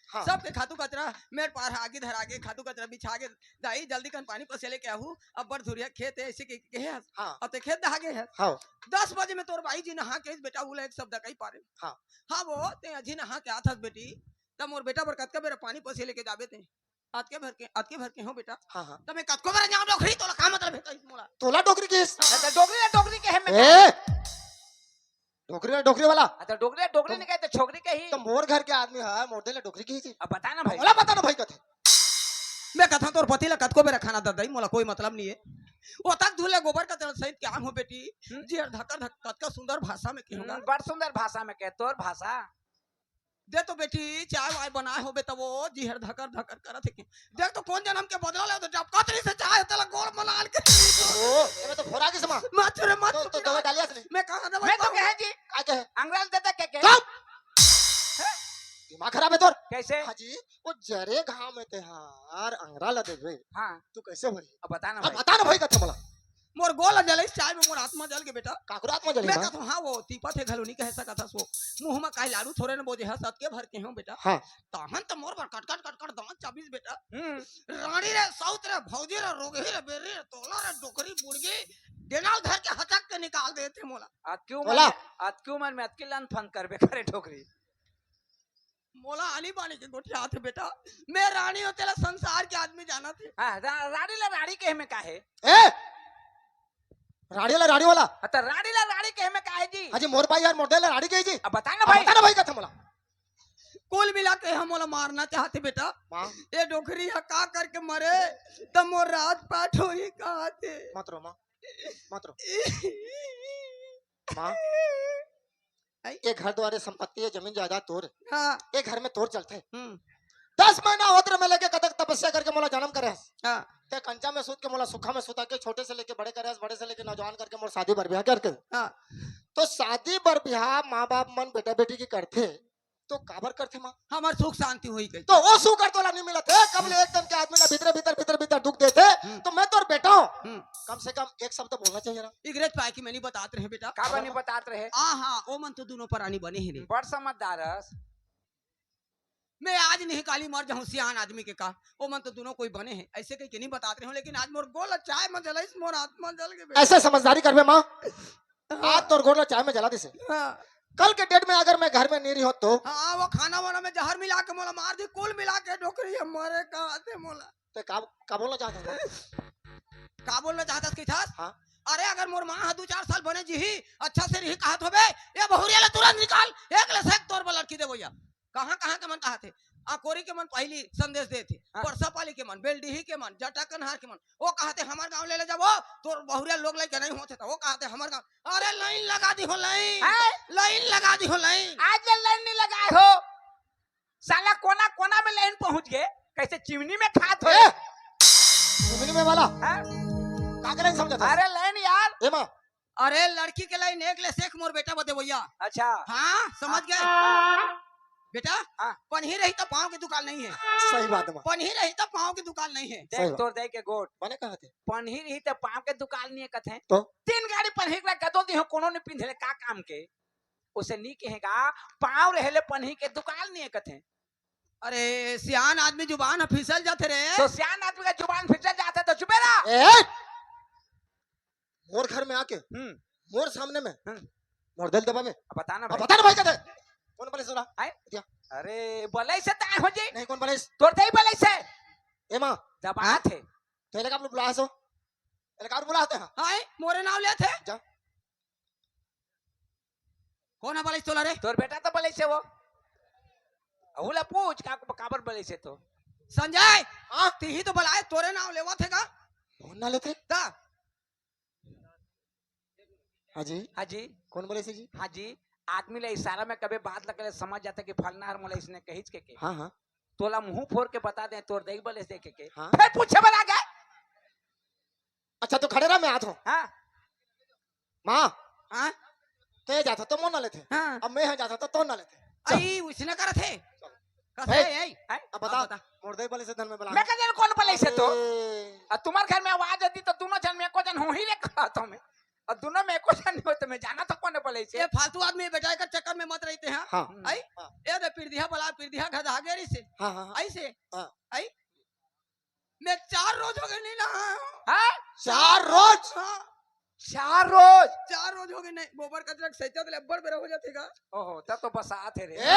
हाँ। सबके खातू कचरा मेड़ पार आगे धर आगे, खातू कचरा बिछा के, दाई जल्दी कन पानी पसे लेके आहू, अब्बड़ धुरिया खेत हे, ऐसे के गे हस। हाँ। अब ते खेत दहा गे हस। हाँ। दस बजे में तोर बाई जी नहा के बेटा उला एक शब्द कही पारे। हाँ। हाँ वो ते अजी नहा के आथस बेटी, तब मोर बेटा बर कतका बेरा पानी पसे लेके जाबे ते? अतके भर के, अतके भर के हो बेटा। हाँ, हाँ। तब मैं कतको बेरा जाऊं डोकरी, तोला का मतलब हे कहिस मोला? तोला डोकरी कहिस? हाँ, तो डोकरी या डोकरी के हे मैं ए! डोकरी ना डोकरी वाला। हाँ, तो डोकरी, डोकरी तो नहीं कहे तो छोकरी कही। तो मोर घर के आदमी हे, मोर दे ले डोकरी कही जी। अब बता ना भाई। मोला बता ना भाई कथे। मैं कथा तोर पति ला कतको बेरा खाना दे दई, मोला कोई मतलब नहीं हे। ओ तक धुले गोबर का तेल सहित क्या हो बेटी? हम्म। जी हर धकर धक कतका सुंदर भाषा में कहूंगा। हम्म, बड़ सुंदर भाषा में कहे, तोर भाषा। दे तो बेटी, चाय वाय बनाए होबे त वो जी हर धकर धकर करत हे के। देख तो कोन जनम के बदला ले, तो जब कतरी से चाय तेला गोड़ मलाल के। ओ, एमे तो फोरा के समा। मत रे, मत तो, तो रे। दवा डालिया से नहीं। मैं कहाँ दवा मैं तो डालूं? कहे जी, का कहे? अंगराल दे दे के के? चुप! हैं? दिमाग खराब हे तोर। कैसे? हाँ जी, वो जरे घाम में ते हार अंगराल दे दे। हाँ। तू कैसे भरी? अब बता ना अब भाई। बता ना भाई कथा मला। मोर गोला जलइस चाय में, मोर आत्मा जल गे बेटा। काकरो आत्मा जली मैं माँ? कथों, हाँ, वो तीपत हे घलो नहीं कह सकत हस वो। मुंह में काहे लाड़ू थोरे न बोजे हस, अतके भर के हो बेटा। हाँ। तहन त मोर बर कटकट कटकट दांत चाबिस बेटा। हम्म। रानी रे, सौत रे, भौजी रे, रोगही रे, बेरी रे, तोला रे, डोकरी, बुड़गी, डेनाल धर के हचक के निकाल देथे मोला। अतकी उमर तोला? में, अतकी उमर में अतकी लंद फंद करबे करे डोकरी। मोला आनी बानी के गोठियात हे बेटा। मैं रानी हों तेला संसार के आदमी जानत हे। हाँ, रा-, रानी ला रानी कहे में का हे? ए! रानी ला रानी वाला। हाँ, तो रानी ला रानी कहे में का हे जी? हाँ जी, मोर भाई यार, मोर दे ला रानी कही जी। अब बता ना अब भाई। बता ना भाई कथा मला। कुल मिला के हम मोला मारना चाहत हे बेटा। माँ। ये डोकरी ह का करके मरे, त मोर राजपाट होही कहत हे। मत रो माँ, मत रो। माँ। आई? ये घर द्वारे संपत्ति हे, जमीन जायदाद तोर। हाँ। ये घर में तोर चलथे। हम्म। दस महीना होत रे मैं लेके कतक तपस्या करके मोला जन्म करे हस। हाँ। ते कंचा में सूत के मोला सुखा में सुता के छोटे से लेके बड़े करे हस, बड़े से लेके नौजवान करके मोर शादी बर ब्याह करके। हाँ। तो शादी बर ब्याह माँ बाप मन बेटा बेटी के करथे, तो काबर करथे माँ? हमर सुख शांति होही कहिके। तो वो सुख हर तोला नहीं मिलत हे, कब ले एक दन के आदमी ला भीतरे भीतर, भीतरे भीतर दुख देथे, हम्म। तो मैं तोर बेटा हूँ। हम्म। कम से कम एक शब्द बोलना चाहिए ना। इगरेज पाए कि मैं नहीं बतात रहे बेटा। काबर नहीं बतात रहे? आ हाँ, ओ मन तो दोनों परानी बने हे रे। बड़ समझदार हस। मैं आज नहीं काली मर जाऊं सियान आदमी के का, ओ मन तो दोनों कोई बने हे, ऐसे कहिके नहीं बतात रहे हों, लेकिन आज मोर गोला चाय में जलाइस, मोर आत्मा जल गे बेटा। ऐसे समझदारी करबे माँ? हाँ। आज तोर गोला चाय में जला दिसे। हाँ। कल के date में अगर मैं घर में नहीं रहों तो? हाँ, वो खाना वाना में जहर मिला के मोला मार दी, कुल मिला के डोकरी हे, मरे कहत हे मोला। ते का, का बोलना चाहत हस? का बोलना चाहत हस कहिथस? हाँ। अरे अगर मोर माँ ह दू चार साल बने जीही, अच्छा से रही कहत होबे, ये बहुरिया ला तुरंत निकाल, एक ले सेक तोर बर लड़की देबो या। कहाँ कहाँ के मन कहत हे, अकोरी के मन पहिली संदेश देथे, हाँ। परसापाली के मन, बेलडीही के मन, जटाकनहार के मन, वो कहत हे हमर गाँव ले ले जाबो, तोर बहुरिया लोग लइका नहीं होथे त वो कहत हे हमर गाँव। अरे line लगा दी हो line, हैं? Line लगा दी हो line। आज ले line नहीं लगाए हो, साला कोना कोना में line पहुंच गे, कैसे चिमनी में खात हो? ए! चिमनी में वाला? हैं? का के line समझत हस? अरे line यार। ए माँ। अरे लड़की के line एक ले सेक मोर बेटा बदे भैया। अच्छा। हाँ, समझ गए? बेटा, हाँ। पनही रही त पाँव के दुकाल नहीं हे। सही बात हे माँ। पनही रही त पाँव के दुकाल नहीं हे। देख सही बात। तोर दे के गोठ। बने कहत हे। पनही रही त पाँव के दुकाल नहीं हे कथे। तो? तीन गाड़ी पनही के गदो दी हो, कोनो नहीं पिंधे ले, का काम के? उसे नहीं कहेगा, पाँव रहे ले पनही के दुकाल नहीं हे कथे। अरे, सियान आदमी जुबान ह फिसल जाथे रे। तो सियान आदमी का जुबान फिसल जाथे तो चुपे रहा। ए, ए! मोर घर में आके, हम्म। मोर सामने में, हम्म। मोर दे ल दबाबे। अब बता ना अब भाई। बता ना भाई, कथे? कोन बलाइस तोला? आय? दिया। अरे, बलाइस हे त आय हो जी। नहीं, कोन बलाइस? तोर दे ही बलाइस हे। ए माँ। दबात हाँ? हे। तो एला का आप लोग बुलाइस हो? एला का आप बुलाइस हो? हाँ, मोरे नाम लेथे। जा। कोन ह बलाइस तोला रे? तोर बेटा तो बलाइस हे वो। अहू ला पूछ, का, काबर बलाइस हे तो? संजय, हाँ? तिही तो बलाए, तोरे नाम लेवत हे का? कोन ना लेथे? ता? हाँ जी। हाँ जी। कोन बलाइस हे जी? हाँ जी। आदमी ला इशारा में कभी बात लगे ले समझ जाथे कि फलना हर मोला इसने कहिस के, के। हाँ, हाँ। तोला मुंह फोर के बता दे, तोर दे ही बलाइस हे के, के। हाँ। फिर पूछे बर आ गे। अच्छा, तो खड़े रह, मैं आत हों। हाँ। माँ, हाँ? ते जाथस तो मोर ना लेथे। हाँ। अब मैं हा जाथों तो तोर ना लेथे। चल। आई, उसने करत हे। चल। कस हे, हे। हे? अब बता, अब बता। मोर दे बलाइस हे धन में बला। मैं का जान कोन बलाइस हे तो? अरे। अब तुम्हार घर में आवाज आती तो दोनों जन में एको जन होही रे कहत हों मैं। अउ दुनों में एको झन नहीं होय त मैं जानत हँव कोन बोले से। ये फालतू आदमी बेटा, एकर चक्कर में मत रहिते हैं। हाँ। हम्म। आई? हाँ। ये दे पिरधिया बला, पिरधिया घधा गेरी से। हाँ, हाँ, हाँ। आई से। हाँ। आई? मैं चार रोज हो गए नहीं नहाया हूँ। हाँ? चार रोज? हाँ। चार रोज? चार रोज हो गए नहीं। गोबर कचरा के सैचत ले अब्बड़ बेरा हो जाथे गा। ओहो, तब तो बसात हे रे। ए!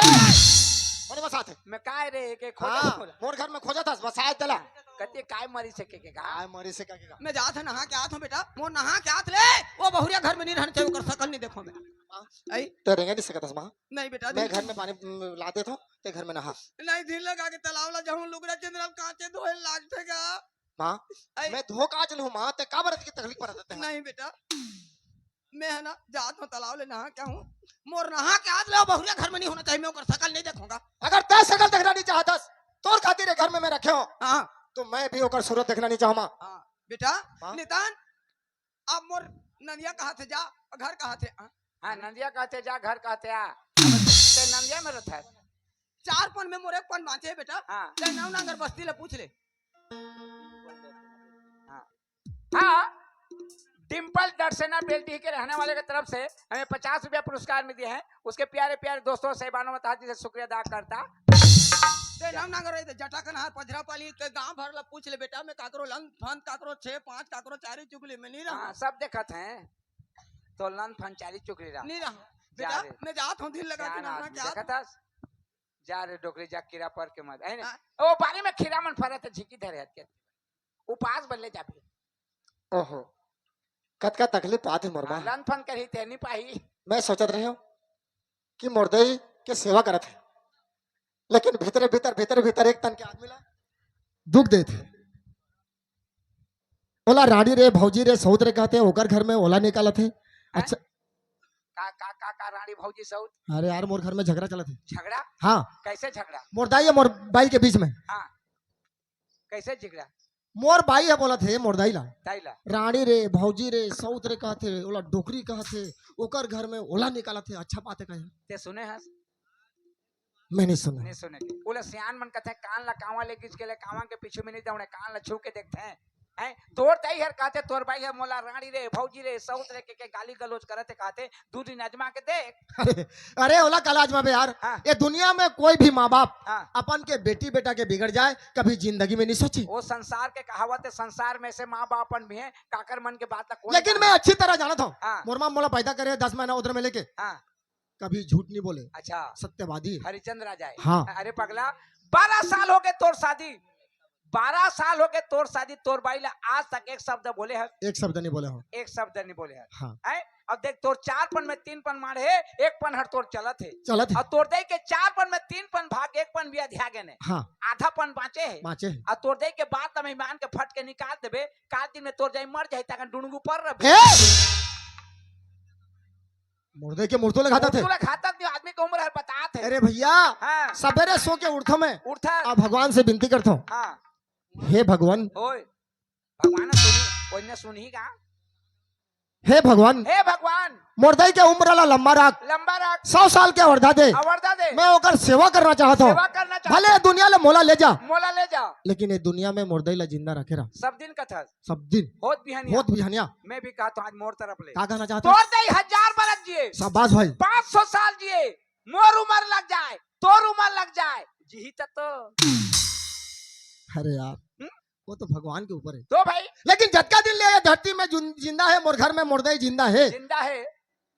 कोन बसात हे? मैं काय रे, के खोजत हाँ, हँव ला। मोर घर में खोजत हस, बसात तेला। कते काय मरी से के, के का? काय मरी से का के का? मैं जात हँव नहा के आत हँव बेटा, मोर नहा के आत ले, ओ बहुरिया घर में नहीं रहना चाहिए, ओकर सकल नहीं देखों मैं। हाँ। आई? त रेंगे नहीं सकत हस माँ। नहीं बेटा, मैं नहीं। घर में पानी, उम, ला देत हँव, ते घर में नहा। नहीं, धिन लगा के तालाब ला जाहूँ, लुगरा चंदरा कांचे धोए लागथे गा। माँ, आई। मैं धो कांच लूँ माँ, ते काबर अतकी तकलीफ परत हे? नहीं बेटा, मैं है ना जात हँव तालाब ले नहा के आहूँ। मोर नहा के आत ले ओ बहुरिया घर में नहीं होना चाहिए, मैं ओकर सकल नहीं देखों गा। अगर ते सकल देखना नहीं चाहत हस, तोर खातिर ये घर में मैं रखे हँव, हाँ। तो मैं भी ओकर सूरत देखना नहीं चाहूँ माँ। हाँ, बेटा, हाँ? नितान, अब मोर नंदिया कहाथे जा, घर कहाथे, हाँ? हाँ, नंदिया कहाथे जा, घर कहाथे आ। ते नंदिया में रहिथस। चार पन में मोर एक पन बाँचे हे बेटा। हाँ। ते नवनांगर बस्ती ले पूछ ले। हाँ। हाँ, डिम्पल डरसेना बेल्टी के रहने वाले की तरफ से हमें पचास रुपया पुरस्कार में दिए हैं। उसके प्यारे प्यारे दोस्तों, साहिबानों, मैं तहे दिल से शुक्रिया अदा करता। ते नवनांगर रहिथे, जटाकन हार पझरा पाली के गांव भर ला पूछ ले बेटा, मैं काकरो लंद फंद, काकरो छे पाँच, काकरो चारी चुगली में नहीं रहूं। हाँ, सब देखत हैं। तो लंद फंद चारी चुगली रहा। नहीं रहूं। जा बेटा, रे। मैं जात हूँ, धिन लगा के जान नहा आज के आत देखत हस। जा रे डोकरी, जा कीड़ा पर के मर, है ना? हाँ। ओ बारी में खीरा मन फरत हे, झिकी धरे हत के। उपास बन ले जाबे। ओहो, कतका तकलीफ पात हे मोर माँ। हाँ, लंद फंद करही ते नहीं पाही। मैं सोचत रहेंव कि मोर दाई के सेवा करत हे, लेकिन भीतरे भीतर, भीतरे भीतर एक तन के आदमी ला दुख देत हे। ओला रानी रे, भौजी रे, सौत रे कहथे, ओकर घर में ओला निकालत हे। हैं? अच्छा। का, का, का, का रानी भौजी सौत? अरे यार, मोर घर में झगड़ा चलत हे। झगड़ा? हाँ। कैसे झगड़ा? मोर दाई अउ मोर बाई के बीच में। हाँ। कैसे झगड़ा? मोर बाई ह बोलत हे, मोर दाई ला। दाई ला। रानी रे, भौजी रे, सौत रे कहत हे, ओला डोकरी कहत हे, ओकर घर में ओला निकालत हे, अच्छा बात हे कहे। ते सुने हस? मैं नहीं सुना। नहीं सुने के। ओला सियान मन कहथे, कान ला कांवा ले गिच के ले, कांवा के पीछू में नहीं दौड़े, कान ला छू के देखथे। हैं? तोर दाई हर कहथे, तोर बाई ह मोला रानी रे, भौजी रे, सौत रे के, के गाली गलौज करत हे, कहथे, दू दिन आजमा के देख। अरे, अरे, ओला काला आजमाबे यार। हाँ। ये दुनिया में कोई भी माँ बाप हाँ। अपन के बेटी बेटा के बिगड़ जाए, कभी जिंदगी में नहीं सोची। वो संसार के कहावत हे, संसार में से माँ बाप अपन भी हैं, काकर मन के बात ला कोई लेकिन नहीं मैं अच्छी तरह जानत हूँ। हाँ। मोर माँ मोला पैदा करे दस महीना उधर में लेके। हाँ। कभी झूठ नहीं बोले। अच्छा। सत्यवादी। हरिचंद राजा हे। हाँ। अरे पगला, बारह साल हो गए तोर शादी, बारह साल हो गए तोर शादी, तोर बाई ला आज तक एक शब्द बोले हस? एक शब्द नहीं बोले हँव। एक शब्द नहीं बोले हस। हाँ। हैं? अब देख, तोर चार पन में तीन पन माढ़े, एक पन हर तोर चलत हे। चलत हे। अउ तोर दाई के चार पन में तीन पन भाग, एक पन भी अधिया गेने। हाँ। आधा पन बाँचे हे। बाँचे हे। अउ तोर दाई के बात ला मैं मान के फट के निकाल देबे, काल दिन में तोर दाई मर जाही, तखन डुड़ुंगू पर रहिबे। ए! मोर दाई के मुर्दो ला घातत हे। मुर्दो ला घातत नहीं, आदमी के उम्र हर बतात हे। अरे भैया, हाँ। सबेरे सो के उठथों मैं। उठथस। अउ भगवान से बिनती करथों। हाँ। हे भगवान। ओए, भगवान सुनी, कोई ने सुनही का? हे भगवान। हे भगवान। मोर दाई के उम्र ला लंबा राख। लंबा राख। सौ साल के अवरधा दे। अवरधा दे। मैं ओकर सेवा करना चाहत हूँ। सेवा करना चाहत भले ये दुनिया ले मोला ले जा। मोला ले जा। लेकिन ये दुनिया में मोर दाई ला जिंदा रखे रहा। सब दिन कथस। सब दिन। होत बिहनिया। होत बिहनिया। मैं भी कहत हूँ आज मोर तरफ ले। का कहना चाहत हस? तोर दाई हजार बरस जिए। शाबाश भाई। पाँच सौ साल जिए। मोर उम्र लग जाए, तोर उम्र लग जाए, जिही त तो। अरे यार, हम्म? वो तो भगवान के ऊपर हे। तो भाई। लेकिन जतका दिन ले ये धरती में जुन-, जिंदा हे, मोर घर में मोर दाई जिंदा हे। जिंदा हे।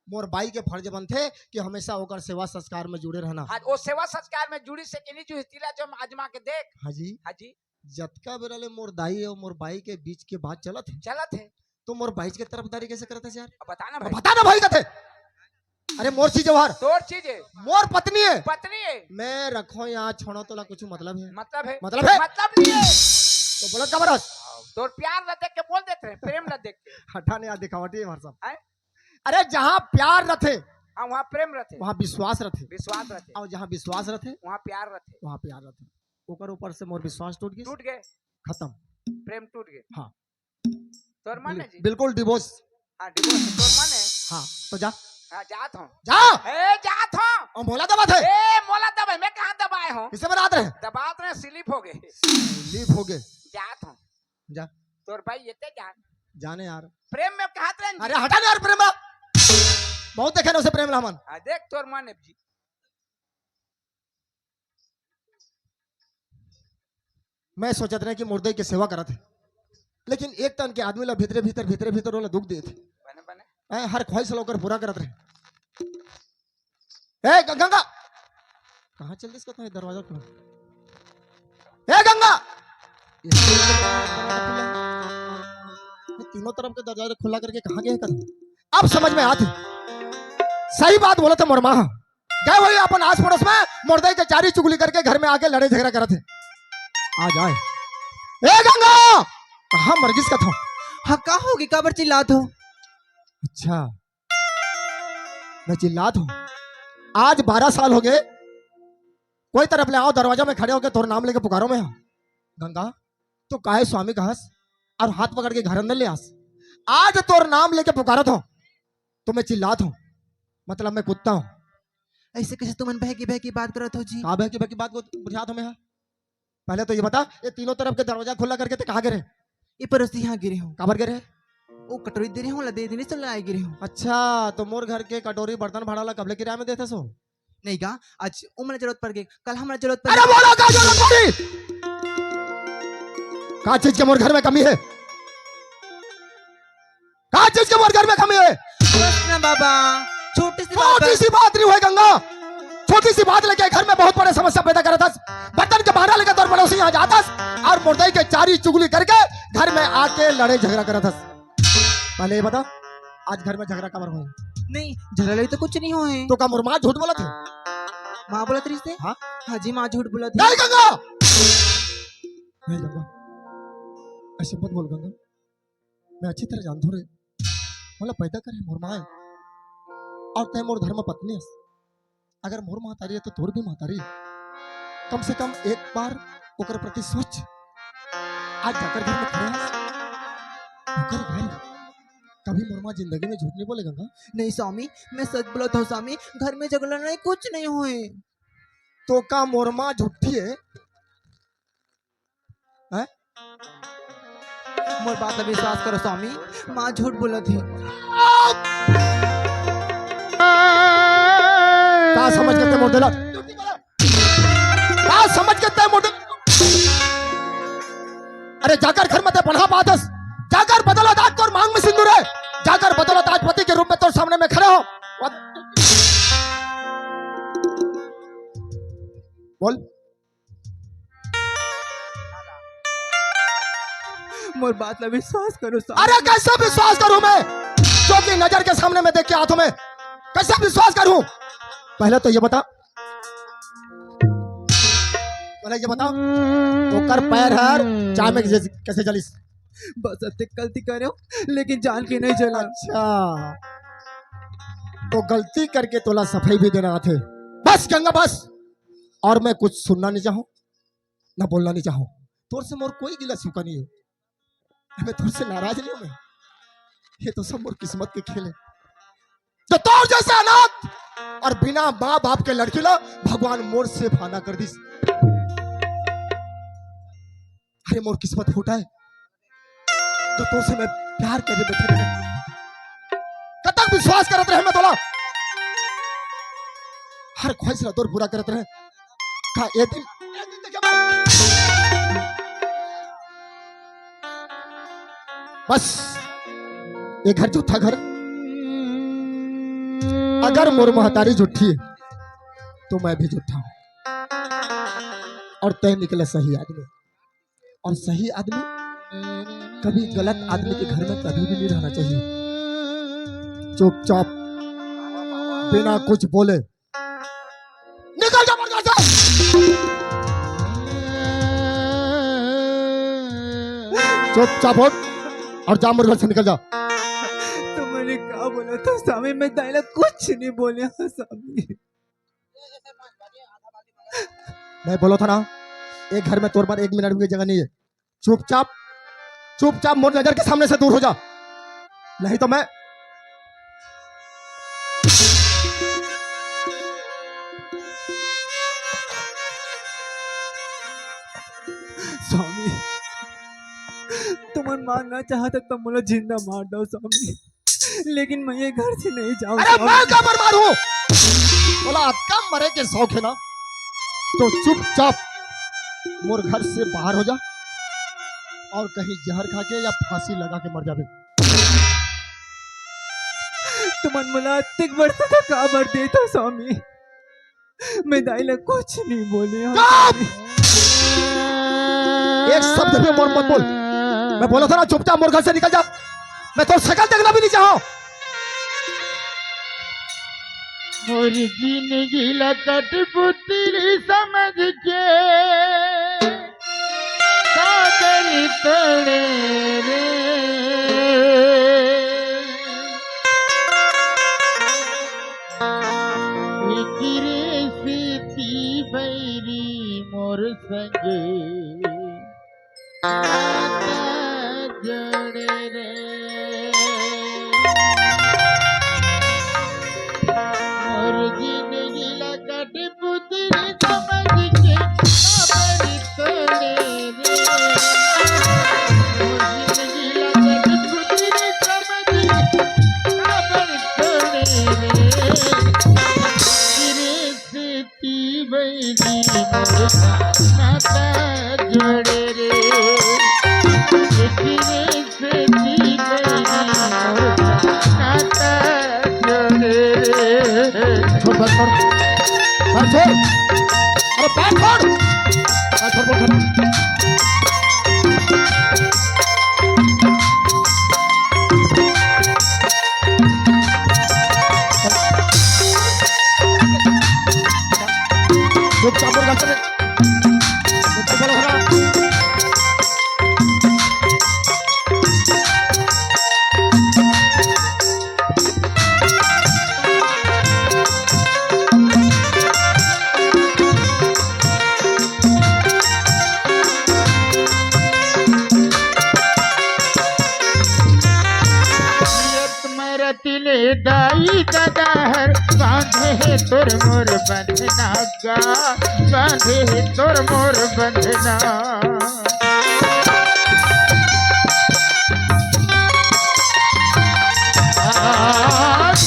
मोर बाई के फर्ज बनथे कि हमेशा ओकर सेवा संस्कार में जुड़े रहना। हाँ, वो सेवा संस्कार में जुड़ी से कि नहीं जुड़ी, तिला जो आजमा के देख। हाँ जी। हाँ जी। जतका बेरा ले मोर दाई अउ मोर बाई के बीच के बात चलत हे, चलत हे। तो मोर बाई के तरफदारी कैसे करत हे यार? अब बता ना अब भाई। बता ना भाई कथे। अरे मोर चीज हे यार। तोर चीज हे। मोर पत्नी हे। पत्नी हे। मैं रखों या छोड़ों तोला कुछ मतलब हे? मतलब हे। मतलब हे? मतलब नहीं हे। तो बोलत काबर हस? तोर प्यार ला देख के बोल देत रहें, प्रेम ला देख के। हटा नहीं यार, दिखावटी हे हमार सब। हैं? अरे जहाँ प्यार रथे, हाँ, वहाँ प्रेम रथे। वहाँ विश्वास रथे। विश्वास रथे। अउ जहाँ विश्वास रथे, वहाँ प्यार रथे। वहाँ प्यार रथे। ओकर ऊपर से मोर विश्वास टूट गे। टूट गे। खतम। प्रेम टूट गे। हाँ। तोर मन हे बिल-, जी? बिल्कुल divorce। हाँ, divorce तोर मन हे। हाँ, तो जा। हाँ, जात हूँ। जा। ए, जात हूँ। अउ मोला दबात हे। ए, मोला दबाए, मैं कहाँ दबाए हूँ? किसे बतात रहे? दबात रहे, slip हो गे। Slip हो गे। जात हूँ। जा। तोर बाई एते जान। जाने यार। प्रेम में कहा था अरे हटा ना यार, प्रेम ला। बहुत देखे ना उसे प्रेम ला हमन। आ, देख तोर माने जी। मैं सोचत रहे कि मुर्दई के सेवा करत हे, लेकिन एक तन के आदमी ला भीतरे भीतर, भीतरे भीतर ओला दुख देत हे। बने, बने। मैं हर ख्वाहिश ला ओकर पूरा करत रहे। ए ग-, गंगा, कहाँ चल दिस कथों? ये दरवाजा खुला। ए गंगा, ये दरवाजा खुला। ये तीनों तरफ के दरवाजा खुला करके कहाँ गए कथों? अब समझ में आत हे। सही बात बोलत हे मोर माँ। गए होही अपन आस पड़ोस में मुर्दई के चारी चुगली करके घर में आके लड़े झगड़ा करत हे। आ जाए। ए गंगा, कहाँ मर गिस कथों? हाँ, का होगे? काबर चिल्लात हो? अच्छा, मैं चिल्लात हूँ। आज बारह साल होगे, कोई तरफ ले आव, दरवाजा में खड़े होके तोर नाम लेके पुकारों मैं। गंगा, तो काय स्वामी कहस अउ हाथ पकड़ के घर अंदर ले आस। आज तोर नाम लेके पुकारत हों, तो मैं चिल्लात हों, मतलब मैं कुत्ता हों। ऐसे कैसे तुमन बहकी बहकी बात करत हो जी? का बहकी बहकी बात को बुझात हों मैं? पहले तो ये बता, ये तीनों तरफ के दरवाजा खुला करके ते कहाँ गिरे? ये पड़ोसी यहाँ गिरे हों। काबर गिरे? वो कटोरी दे रहे हों, ला दे देने से ला गिरे हों। अच्छा, तो मोर घर के कटोरी बर्तन भाड़ा ला कब ले किराया में देथस? नहीं गा, आज उमन ला जरूरत पड़ गे, कल हमला जरूरत पड़ अरे गे। बोलो, का जरूरत पड़ी? का चीज के मोर घर में कमी हे? का चीज के मोर घर में कमी हे? बस ना बाबा, छोटी सी बात छोटी सी बात नहीं होय गंगा, छोटी सी बात लेके घर में बहुत बड़े समस्या पैदा करत हस। बर्तन के बहाना लेके तोर पड़ोसी यहाँ जात हस अउ मुर्दई के चारी चुगली करके घर में आके लड़े झगड़ा करत हस। पहले ये बता, आज घर में झगड़ा काबर होय? नहीं, झगड़ा लड़ाई तो कुछ नहीं होय। तो का मोर माँ झूठ बोलत हे? माँ बोलत रहिस हे? हाँ? हाँ जी, माँ झूठ बोलत हे। नहीं गंगा, नहीं गंगा, ऐसे मत बोल गंगा, मैं अच्छी तरह जानथों रे, मोला पैदा करे मोर माँ हे अउ तैं मोर धर्म पत्नी हस। अगर मोर महतारी हे तो तोर भी महतारी हे। कम से कम एक बार ओकर प्रति सोच। आज जाकर घर में खड़े हस, ओकर घर। कभी मोर माँ जिंदगी में झूठ नहीं बोले गंगा। नहीं स्वामी, मैं सच बोलत हों स्वामी, घर में झगड़ा नहीं, कुछ नहीं होय। तो का मोर माँ झूठी हे? हैं? मोर बात ला विश्वास करो स्वामी, माँ झूठ बोलत हे। का समझ के तैं मोर देला? का समझ के तैं मोर दे-, अरे जाकर घर में तैं पनहा पाथस, जाकर बदौलत आज तोर मांग में सिंदूर हे, जाकर बदौलत आज पति के रूप में तोर सामने में खड़े हों। बोल। मोर बात ला विश्वास करो स्वामी। अरे कैसे विश्वास करूं मैं, जो कि नजर के सामने में देख के हाथों में, कैसे विश्वास करूं? पहले तो ये बता, पहले ये बता, ओकर पैर हर चाय में कैसे, कैसे जलिस? बस अतेक गलती करे हों, लेकिन जान के नहीं जला। अच्छा, तो गलती करके तोला सफाई भी देना आथे। बस गंगा बस, अउ मैं कुछ सुनना नहीं चाहूं, ना बोलना नहीं चाहूं। तोर से मोर कोई गिला शिकवा नहीं हे, मैं तोर से नाराज नहीं हों मैं। ये तो सब मोर किस्मत के खेल हे। तो तोर जैसे अनाथ अउ बिना माँ बाप के लड़की ला भगवान मोर से फाना कर दिस। अरे मोर किस्मत फूटा हे, जो तोर से मैं प्यार करे बैठे रहे। कतक विश्वास करत रहे मैं तोला, हर ख्वाहिश ला तोर पूरा करत रहे। का ये दिन, बस ये घर झूठा घर। अगर मोर महतारी झूठी हे, तो मैं भी झूठा हों। अउ तैं निकले सही आदमी। अउ सही आदमी कभी गलत आदमी के घर में कभी भी नहीं रहना चाहिए। चुपचाप, बिना कुछ बोले निकल जा मोर घर से। चुपचाप उठ अउ जा मोर घर से निकल जा। तुमन का बोलत हो स्वामी, मैं दाई ला कुछ नहीं बोले हों स्वामी। मैं बोलत हों ना, ये घर में तोर बर एक मिनट भी जगह नहीं हे। चुपचाप, चुपचाप मोर नजर के सामने से दूर हो जा, नहीं तो मैं स्वामी, तुमन मारना चाहत त मोला जिंदा मार दव स्वामी, लेकिन मैं ये घर से नहीं जाऊँ अरे स्वामी। मैं काबर मारूं? तोला अतका मरे के शौक हे ना, तो चुपचाप मोर घर से बाहर हो जा और कहीं जहर खा के या फांसी लगा के मर जाबे। तुमन मोला अतिक बड़ सजा काबर देत हो स्वामी? मैं दाई ला कुछ नहीं बोले हूँ चुप! स्वामी। एक शब्द भी मोर मत बोल। मैं बोला था ना, चुपचाप मोर घर से निकल जा। मैं तो शकल देखना भी नहीं चाहूँ। मोर जिंदगी ला कठपुतली समझ के काबर तोड़े रे। एकरे सेती बैरी मोर संगे नाता जोड़े रे। मोर जिंदगी ला कठपुतली समझ के काबर तोड़े रे। मोर जिंदगी ला कठपुतली समझ के काबर तोड़े रे। एकरे सेती बैरी मोर नाता जोड़े रे। एकरे सेती बैरी मोर नाता जोड़े रे। छोड़, बस छोड़। बस छोड़। अरे पैर छोड़। पैर छोड़, बोल, छोड़। चुपचाप बोल, बस छोड़। मरत ले दाई ददा हर बांधे हे तोर मोर बंधना गा, बांधे हे तोर मोर बंधना। आज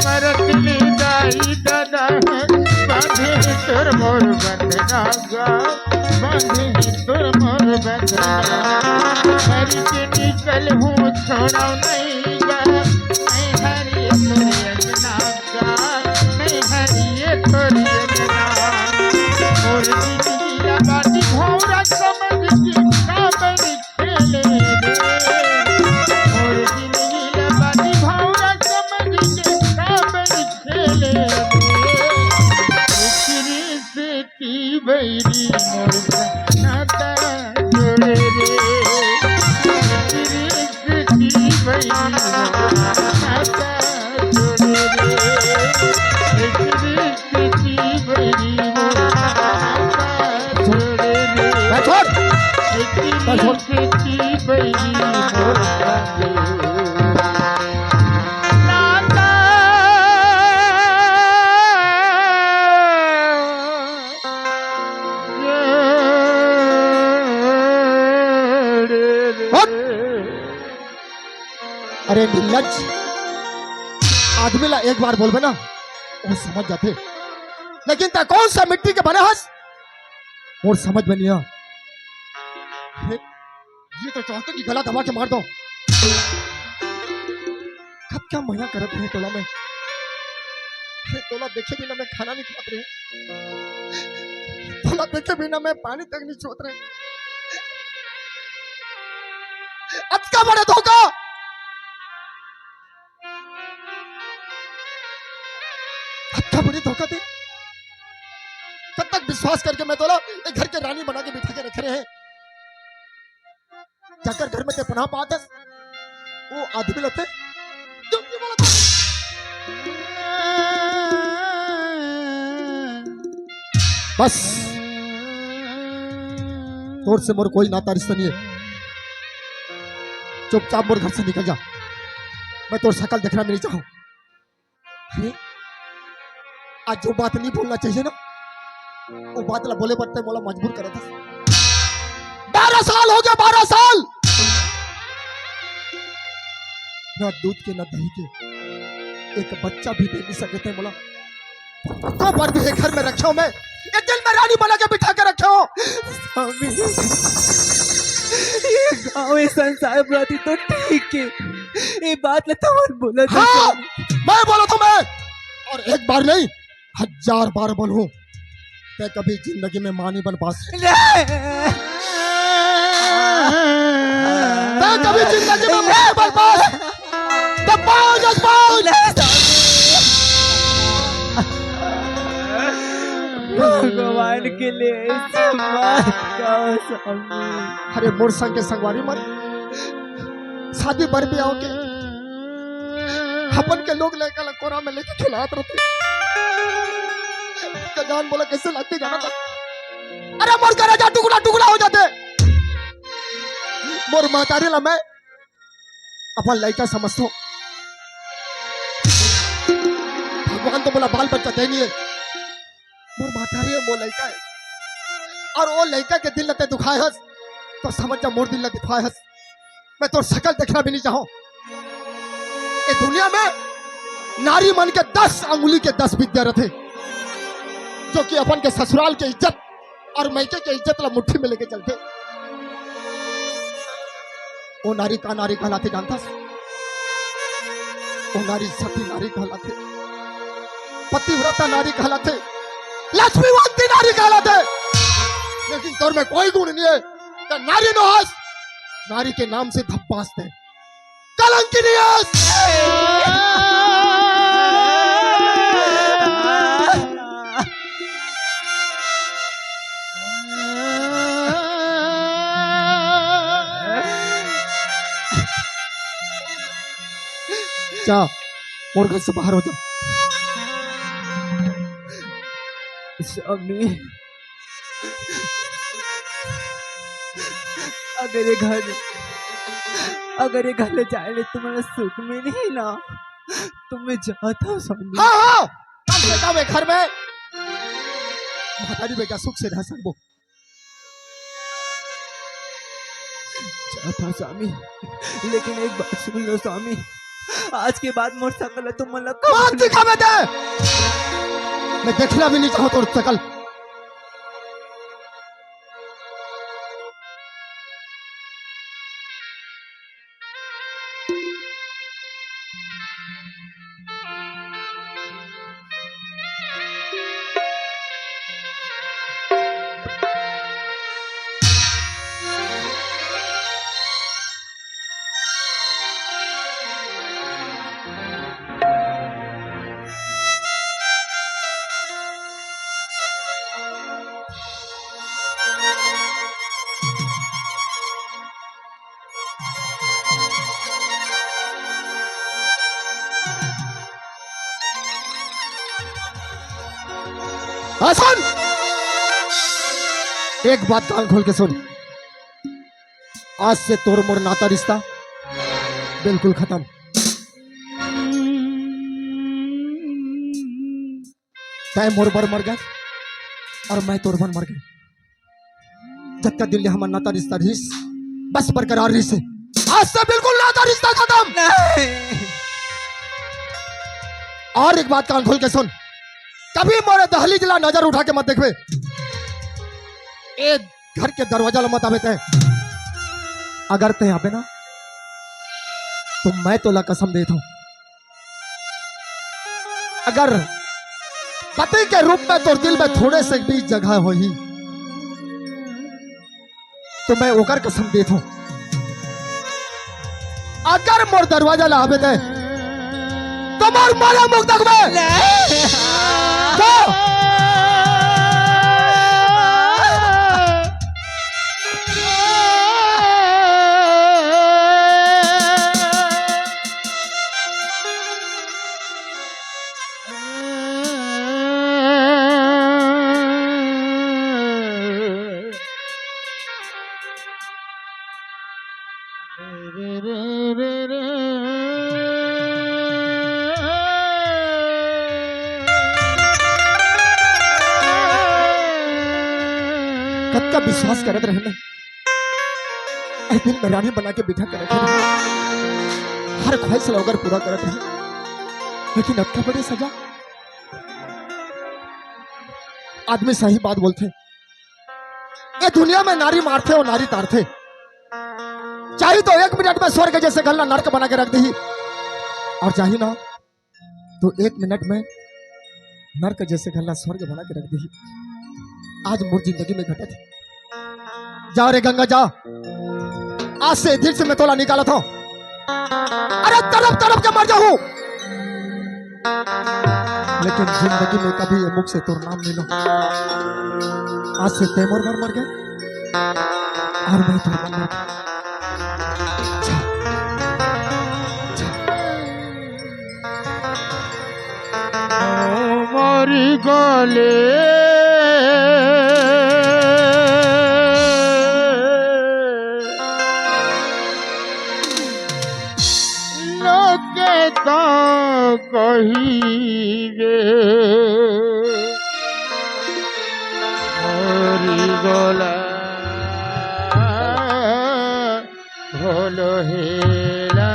मरत ले दाई ददा हर बांधे हे तोर मोर बंधना गा, बांधे हे तोर मोर बंधना। हरि के निकल हूँ छोड़ा नहीं गा, मैं हरि तोर अंगना गा, मैं हरि तोर अंगना। मोर जिंदगी ला बाटी भौरा समझ के काबर खेले रे। मोर जिंदगी ला बाटी भौरा समझ के काबर खेले रे। एकरे सेती बैरी मोर नाता जोड़े रे। एकरे सेती बैरी मोर नाता जोड़े रे। एकरे सेती बैरी मोर नाता जोड़े रे। बैठ छोड़। एकरे बैठ छोड़। सेती बैरी मोर नाता हट! अरे निर्लज, आदमी ला एक बार बोलबे ना, वो समझ जाथे, लेकिन तैं कौन सा मिट्टी के बने हस, मोर समझ में नहीं आ। हे, ये तो चाहते कि गला दबा के मार दो। कब क्या मया करत रहे तोला मैं। हे, तोला देखे बिना मैं खाना नहीं खात रहे। तोला देखे बिना मैं पानी तक नहीं छुअत रहे। अतका बड़े धोखा। अतका बड़े धोखा दे। कब तक विश्वास करके मैं तोला एक घर के रानी बना के बिठा के रखे रहे। जाकर घर में ते पनाह पात हस, वो आदमी लते जो भी बोला था। बस, तोर से मोर कोई नाता रिश्ता नहीं है। चुपचाप मोर घर से निकल जा, मैं तोर शकल देखना भी नहीं चाहूँ। अरे, आज जो बात नहीं बोलना चाहिए ना, वो बात ला बोले बर ते मोला मजबूर करत हस। बारह साल हो गया, बारह साल। ना दूध के, ना दही के, एक बच्चा भी दे नहीं सके थे मोला। तो बर भी ये घर में रखे हो मैं, ये दिल में रानी बना के बिठा के रखे हो। स्वामी, ये गाँव, ये संसार बुलाती तो ठीक है, ये बात ला तो मत बोला था हाँ, स्वामी। मैं बोला था मैं, और एक बार नहीं, हजार बार बोलूं, तै कभी जिंदगी में माँ नहीं बन पास। नहीं। तै कभी जिंदगी में माँ नहीं बन पास। तै पाँच, आज पाँच। नहीं, स्वामी। भगवान के लिए ऐसी बात कहो, स्वामी। अरे मोर संग के संगवारी मन, शादी बर भी आओगे, अपन के लोग लइका ला कोरा में लेके खिलात रथे। का जान बोला कैसे लगते जाना था। अरे मोर करेजा टुकड़ा टुकड़ा हो जाते। मोर महतारी ला मैं अपन लइका समझथों। भगवान तो मोला बाल बच्चा दे नहीं है। मोर महतारी है, मोर लइका है। और वो लइका के दिल ला तै दुखाए हस, तो समझ जा मोर दिल ला दुखाए हस। मैं तोर शकल देखना भी नहीं चाहूं। ये दुनिया में नारी मन के दस अंगुली के दस विद्या रथे, जो कि अपन के ससुराल के इज्जत और मइके के इज्जत ला मुट्ठी में लेके चलथे। वो नारी का नारी कहलाथे जानथस? वो नारी सती नारी कहलाथे, पतिव्रता नारी कहलाथे, लक्ष्मीवंती नारी कहलाथे। लेकिन तोर में कोई गुण नहीं है। त नारी नो हस, नारी के नाम से धब्बास दे, कलंकिनी हस। जा, मोर घर से बाहर हो जा। स्वामी, अगर ये घर, अगर ये घर ले जाए ले तुम्हारा सुख मिली ना, तो मैं जाता हूँ स्वामी। हाँ, हाँ, कम से कम ये घर में महतारी बेटा सुख से रह सकबो। जाता स्वामी, लेकिन एक बात सुन लो स्वामी, आज के बाद मोर शकल तुम मन ला मत दिखावे दे। मैं देखना भी नहीं चाहूँ तोर शकल। हाँ, सुन, एक बात कान खोल के सुन, आज से तोर मोर नाता रिश्ता बिल्कुल खत्म। तै मोर बर मर गए और मैं तोर बर मर गए। जतका दिन ले हमर नाता रिश्ता रहिस, बस बरकरार रहिस हे। आज से बिल्कुल नाता रिश्ता खत्म। नहीं। और एक बात कान खोल के सुन, कभी मोरे दहलीज ला नजर उठा के मत देखबे। ए घर के दरवाजा ला मत आबे तै। अगर तै आबे ना, तो मैं तोला कसम देत हूँ, अगर पति के रूप में तोर दिल में थोड़े से भी जगह होही, तो मैं ओकर कसम देत हूँ, अगर मोर दरवाजा ला आबे तै, तो मोर माला मुख देखबे। नहीं। तो कतका विश्वास करत रहे मैं, ए दिल में रानी बना के बिठा के रखे रहे। हर ख्वाहिश ला ओकर पूरा करत रहे, लेकिन अतका बड़े सजा। आदमी सही बात बोलथे, ये दुनिया में नारी मारथे अउ नारी तारथे। चाही तो एक मिनट में स्वर्ग जैसे घर ला नरक बना के रख दीही, अउ चाही ना तो एक मिनट में नरक जैसे घर ला स्वर्ग बना के रख दीही। आज मोर जिंदगी में घटत हे। जा रे गंगा, जा, आज से दिल से मैं तोला निकालत हंव। अरे, तड़प तड़प के मर जाहूं, लेकिन जिंदगी में कभी ये मुख से तोर नाम नइ लूं। आज से तैं मोर बर मर गे, अउ मैं तोर बर मर गेंव। जा, जा। मरि गले लोके त कहिबे, मरि गला भलो हेला,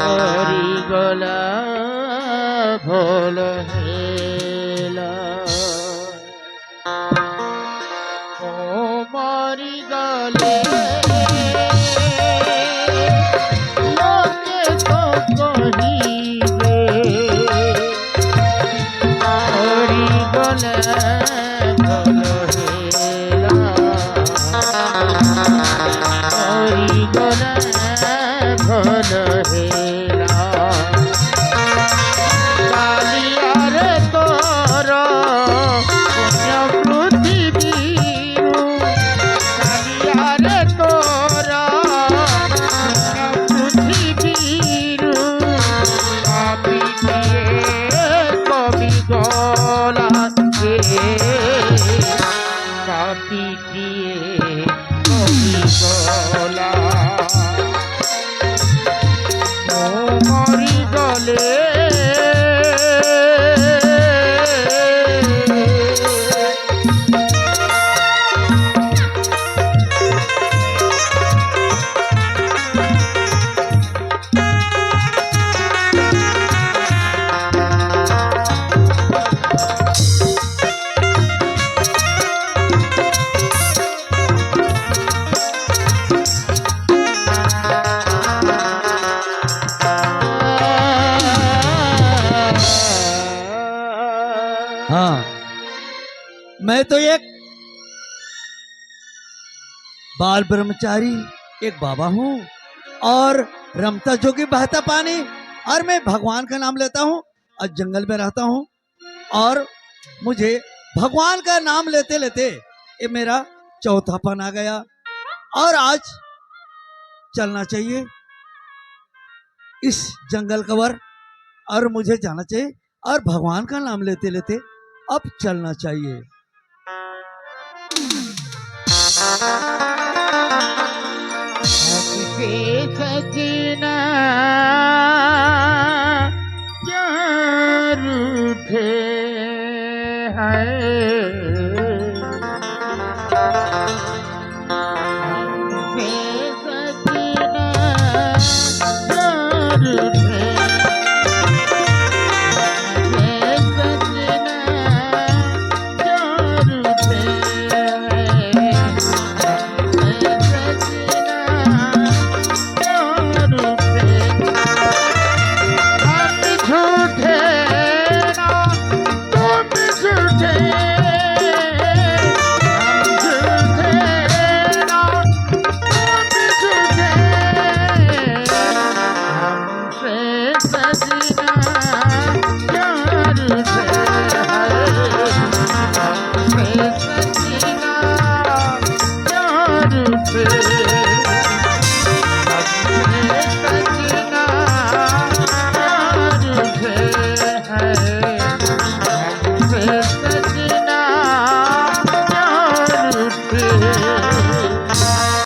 मरि गला भलो हेला। ओ मरि गले लोके त कहिबे, मरि गले भलो हेला, मरि गले भलो हेला। कालिया रे तोर पुण्य पृथ्वीरु, कालिया रे तोर पुण्य पृथ्वीरु, पापी किए कवि गला गे, पापी किए कवि गला। ओ मरि गले। हाँ, मैं तो एक बाल ब्रह्मचारी, एक बाबा हूँ, और रमता जोगी बहता पानी, और मैं भगवान का नाम लेता हूँ और जंगल में रहता हूँ, और मुझे भगवान का नाम लेते लेते ये मेरा चौथापन आ गया, और आज चलना चाहिए इस जंगल का वर, और मुझे जाना चाहिए, और भगवान का नाम लेते लेते अब चलना चाहिए। हंस के सजना क्या रूठे है,